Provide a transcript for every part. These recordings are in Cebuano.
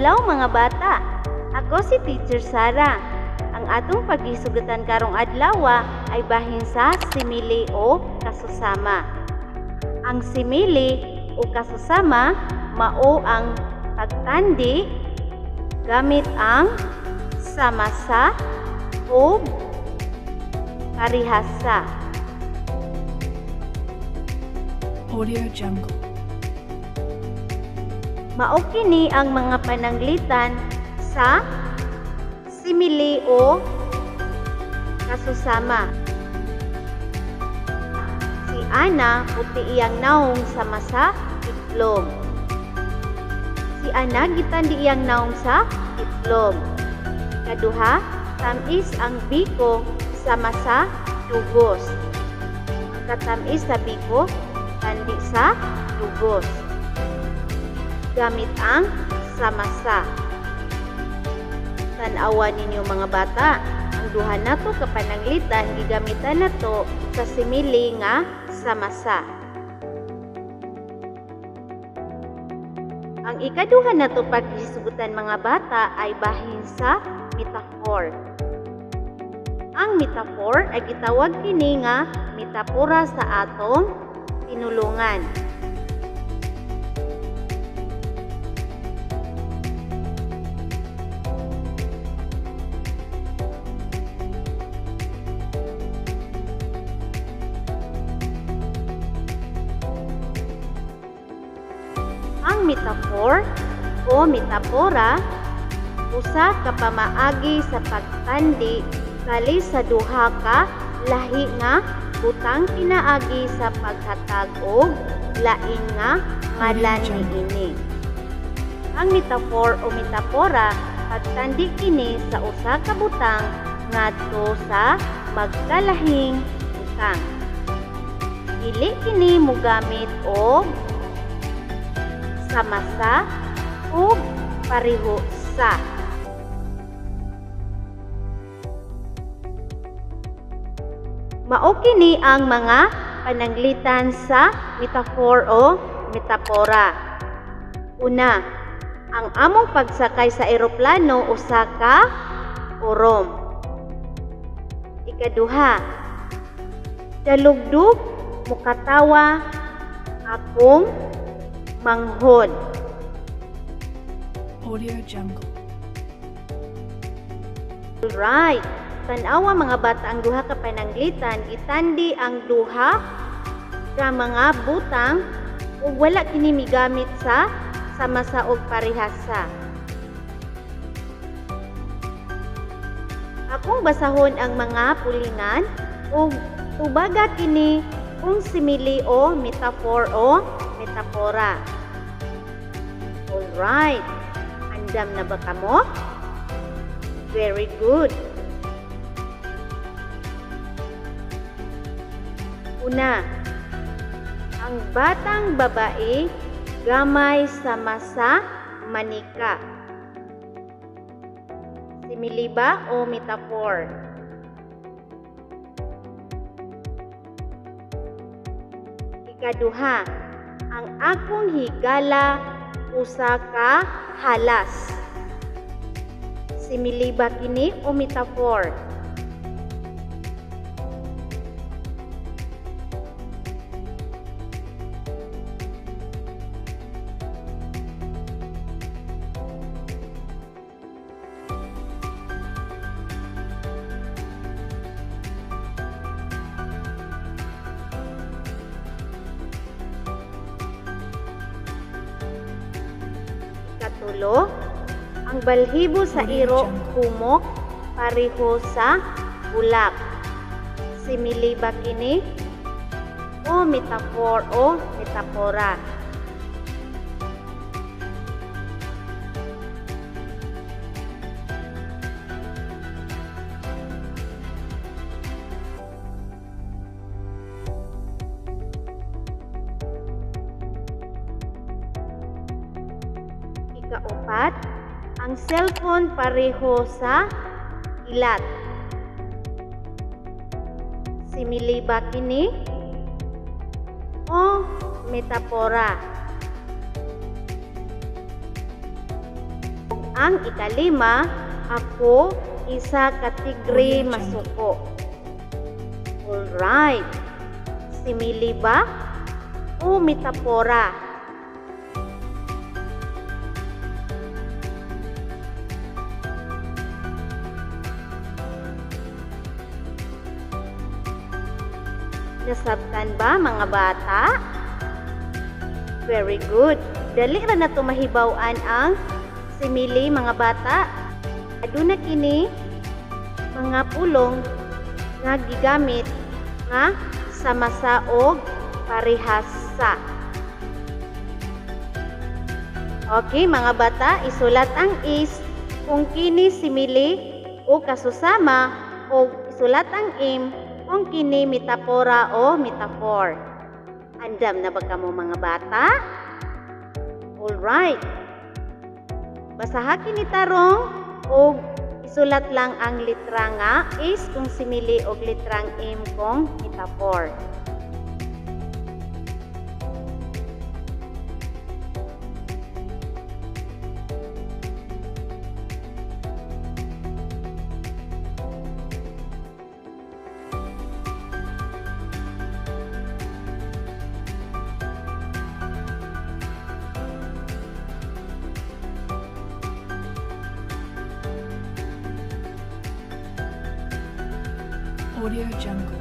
Adlaw, mga bata. Ako si Teacher Sara. Ang atong paghisgutan karong adlaw ay bahin sa simile o kasusama. Ang simile o kasusama mao ang pagtandi gamit ang sama sa o parihasa. Audio Jungle. Mao kini ang mga pananglitan sa simile o kasusama. Si Ana puti iyang naong sama sa itlog. Si Ana gitandi iyang naong sa itlog. Ikaduha, tamis ang biko sama sa dugos. Ang katamis sa biko, tandi sa dugos. Gamit ang sama-sa. Tan-awa ninyo, mga bata, ang duha nato ka pananglitan gigamitan nato sa simile nga sama-sa. Ang ikaduha nato paghisgutan, mga bata, ay bahin sa metaphor. Ang metaphor ay gitawag kini nga metapora sa atong tinulungan. Ang metaphor o metapora usa ka pamaagi sa pagtandi kali sa duha ka lahi nga butang pinaagi sa paghatag og lain nga ngalan niini. Ang metaphor o metapora pagtandi kini sa usa ka butang ngadto sa magkalahing butang. Dili kini mogamit og sama sa ug pareho sa. Mao kini ang mga pananglitan sa metaphor o metapora. Una, ang among pagsakay sa eroplano usa ka urom. Ikaduha, dalugdog mokatawa akong manghod. Audio Jungle. Alright. Tan-awa, mga bata, ang duha ka pananglitan gitandi ang duha ka mga butang ug wala kini migamit sa sama sa og parehasa. Akong basahon ang mga pulingan ug tubaga kini kung simile o metaphor o metapora. Alright. Andam na ba kamo? Very good. Una, ang batang babae gamay sama sa manika. Simile ba o metaphor? Ikaduha, ang akong higala usa ka halas. Simile ba kini o metaphor? Ikatulo, ang balhibo sa iro humok pareho sa bulak. Simile ba kini o metaphor o metapora? Ikaupat, ang cellphone pareho sa kilat. Simile ba kini o metapora? Ang ikalima, ako isa ka tigre Audio Jungle. Masuko. Alright. Simile ba o metapora? Nasabtan ba, mga bata? Very good. Dali ra nato mahibaw-an ang simile, mga bata. Aduna kini mga pulong nga gigamit nga sama sa og parehas sa. Okay, mga bata, isulat ang is kung kini simile o kasusama o isulat ang im kung kini metapora o metaphor. Andam na ba kamo, mga bata? Alright. Basaha kini tarong og isulat lang ang litra nga is kung simile og litrang im kung metaphor. Audio Jungle.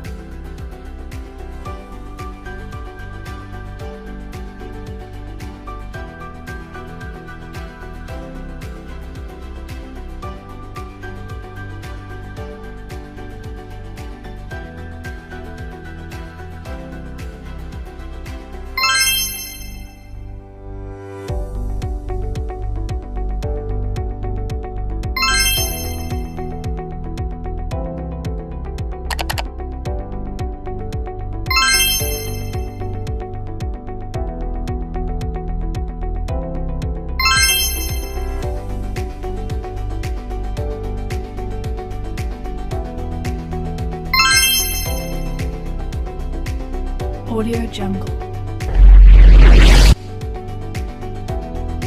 Audio Jungle.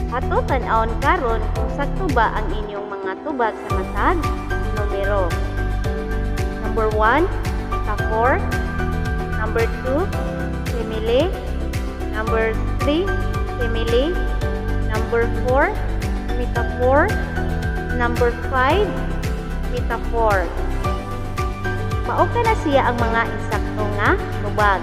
Ato tan-awon karon kung sakto ba ang inyong mga tubag sa matag numero. Number 1, metaphor. Number 2, simile. Number 3, simile. Number 4, metaphor. Number 5, metaphor. Mao kana siya ang mga insakto nga tubag.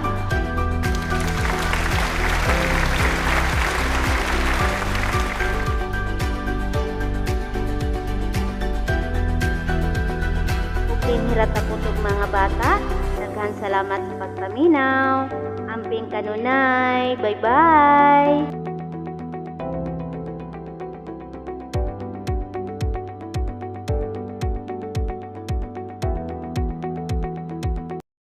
Ug dinhi ra ta kutog, mga bata. Daghan salamat sa pagpaminaw. Amping kanunay. Bye-bye.